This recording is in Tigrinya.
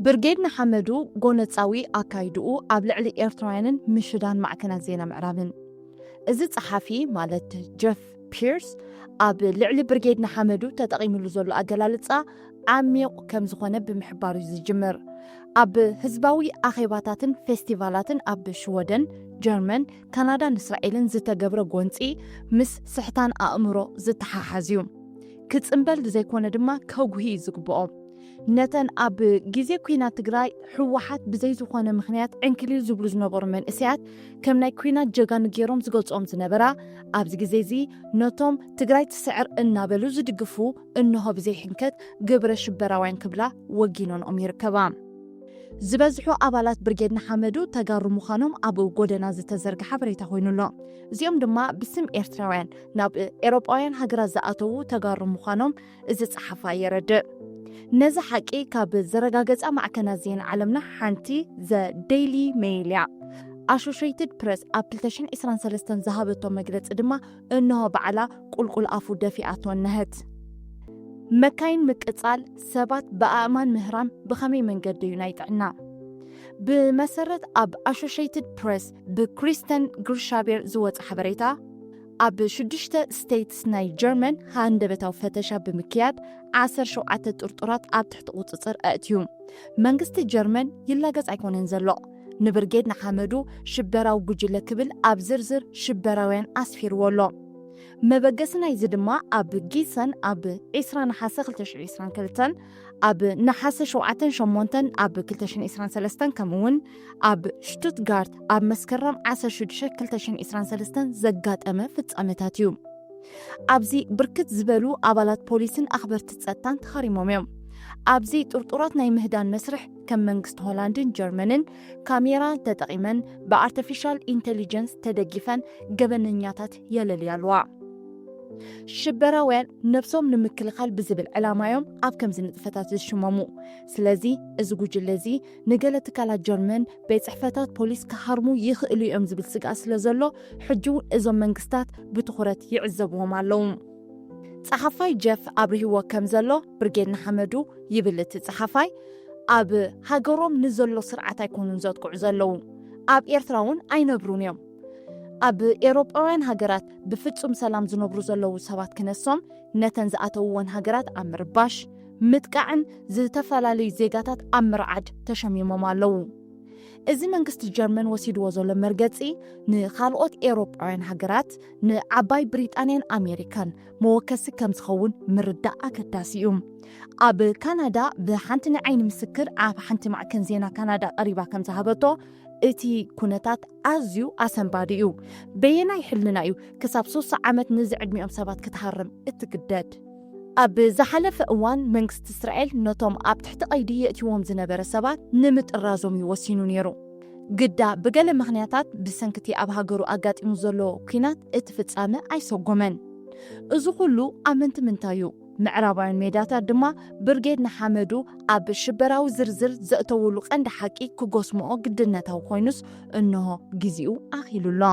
ብርጌድ ንሓመዱ ጎነጻዊ ኣካይድኡ ኣብ ልዕሊ ኤርትራውያንን ምሽዳን ማዕከናት ዜና ምዕራብን። እዚ ጸሓፊ ማለት ጀፍ ፒርስ ኣብ ልዕሊ ብርጌድ ንሓመዱ ተጠቒምሉ ዘሎ ኣገላልጻ ዓሚቕ ከም ዝኾነ ብምሕባር እዩ ዝጅምር። ኣብ ህዝባዊ ኣኼባታትን ፌስቲቫላትን ኣብ ሽወደን፣ ጀርመን፣ ካናዳን እስራኤልን ዝተገብረ ጎንጺ ምስ ስሕታን ኣእምሮ ዝተሓሓዝ እዩ። ክጽምበል ዘይኮነ ድማ ከጉሂ እዩ ዝግብኦ። ነተን ኣብ ግዜ ኲናት ትግራይ ህወሓት ብዘይ ዝኾነ ምኽንያት ዕንክሊል ዝብሉ ዝነበሩ መንእሰያት ከም ናይ ኲናት ጀጋኑ ገይሮም ዝገልጾም ዝነበራ፣ ኣብዚ ግዜ እዚ ነቶም ትግራይ ትስዕር እናበሉ ዝድግፉ እንሆ ብዘይ ሕንከት ግብረ ሽበራውያን ክብላ ወጊኖንኦም ይርከባ። ዝበዝሑ ኣባላት ብርጌድ ንሓመዱ ተጋሩ ምዃኖም ኣብ ጎደና ዝተዘርገ ሓበሬታ ኮይኑ ኣሎ። እዚኦም ድማ ብስም ኤርትራውያን ናብ ኤሮጳውያን ሃገራት ዝኣተዉ ተጋሩ ምዃኖም እዚ ጸሓፋይ የረድእ። ነዚ ሓቂ ካብ ዘረጋገጻ ማዕከናት ዜና ዓለምና ሓንቲ ዘ ዴይሊ ሜይል እያ። ኣሶሼይትድ ፕረስ ኣብ ክልተ ሽሕን ዕስራን ሰለስተን ዝሃበቶ መግለጺ ድማ እንሆ ባዕላ ቁልቁል ኣፉ ደፊኣቶ እነሀት። መካይን ምቅጻል፣ ሰባት ብኣእማን ምህራም ብኸመይ መንገዲ እዩ ናይ ጥዕና? ብመሰረት ኣብ ኣሶሼይትድ ፕረስ ብክሪስተን ግርሻቤር ዝወጸ ሓበሬታ፣ ኣብ ሽዱሽተ ስቴትስ ናይ ጀርመን ሃንደበታዊ ፈተሻ ብምክያድ ዓሰርተ ሸውዓተ ጥርጡራት ኣብ ትሕቲ ቁጽጽር ኣእትዩ። መንግስቲ ጀርመን ይላገጽ ኣይኮነን ዘሎ። ንብርጌድ ንሓመዱ ሽበራዊ ጉጅለ ክብል ኣብ ዝርዝር ሽበራውያን ኣስፊርዎ ኣሎ። መበገሲ ናይዚ ድማ ኣብ ጊሰን ኣብ ዕስራ ነሓሰ ክልተ ሽሕን ዕስራን ክልተን፣ ኣብ ነሓሰ ሸውዓተን ሸሞንተን ኣብ ክልተ ሽሕን ዕስራን ሰለስተን፣ ከምኡ እውን ኣብ ሽቱትጋርት ኣብ መስከረም ዓሰርተ ሽዱሽተ ክልተ ሽሕን ዕስራን ሰለስተን ዘጋጠመ ፍጻመታት እዩ። ኣብዚ ብርክት ዝበሉ ኣባላት ፖሊስን ኣኽበርቲ ጸጥታን ተኻሪሞም እዮም። ኣብዚ ጥርጡራት ናይ ምህዳን መስርሕ ከም መንግስቲ ሆላንድን ጀርመንን ካሜራ ተጠቒመን ብኣርቲፊሻል ኢንተሊጀንስ ተደጊፈን ገበነኛታት የለልያ ኣለዋ። ሽበራውያን ነብሶም ንምክልኻል ብዝብል ዕላማ እዮም ኣብ ከምዚ ንጥፈታት ዝሽመሙ። ስለዚ እዚ ጉጅለ እዚ ንገለ ትካላት ጀርመን ቤት ጽሕፈታት ፖሊስ ክሃርሙ ይኽእሉ እዮም ዝብል ስግኣት ስለ ዘሎ፣ ሕጂ እውን እዞም መንግስታት ብትኹረት ይዕዘብዎም ኣለዉ። ጸሓፋይ ጀፍ ኣብሪህዎ ከም ዘሎ፣ ብርጌድ ንሓመዱ ይብል እቲ ጸሓፋይ፣ ኣብ ሃገሮም ንዘሎ ስርዓት ኣይኮኑን ዘጥቅዑ ዘለዉ። ኣብ ኤርትራ እውን ኣይነብሩን እዮም። ኣብ ኤውሮጳውያን ሃገራት ብፍጹም ሰላም ዝነብሩ ዘለዉ ሰባት ክነሶም፣ ነተን ዝኣተውወን ሃገራት ኣብ ምርባሽ፣ ምጥቃዕን ዝተፈላለዩ ዜጋታት ኣብ ምርዓድ ተሸሚሞም ኣለዉ። እዚ መንግስቲ ጀርመን ወሲድዎ ዘሎ መርገጺ ንኻልኦት ኤውሮጳውያን ሃገራት፣ ንዓባይ ብሪጣንያን ኣሜሪካን መወከሲ ከም ዝኸውን ምርዳእ ኣገዳሲ እዩ። ኣብ ካናዳ ብሓንቲ ናይ ዓይኒ ምስክር ኣብ ሓንቲ ማዕከን ዜና ካናዳ ቀሪባ ከም ዝሃበቶ፣ እቲ ኩነታት ኣዝዩ ኣሰንባዲ እዩ። በየናይ ሕልና እዩ ክሳብ ሶስት ዓመት ንዚ ዕድሚኦም ሰባት ክትሃርም እትግደድ? ኣብ ዝሓለፈ እዋን መንግስቲ እስራኤል ነቶም ኣብ ትሕቲ ቀይዲ የእትይዎም ዝነበረ ሰባት ንምጥራዞም እዩ ወሲኑ ነይሩ። ግዳ ብገለ ምኽንያታት ብሰንክቲ ኣብ ሃገሩ ኣጋጢሙ ዘሎ ኲናት እቲ ፍጻመ ኣይሰጎመን። እዚ ኩሉ ኣመንቲ ምንታይ እዩ? ምዕራባውያን ሜዳታት ድማ ብርጌድ ንሓመዱ ኣብ ሽበራዊ ዝርዝር ዘእተውሉ ቀንዲ ሓቂ ክጎስምኦ ግድነታዊ ኮይኑስ እንሆ ግዜኡ ኣኺሉ ኣሎ።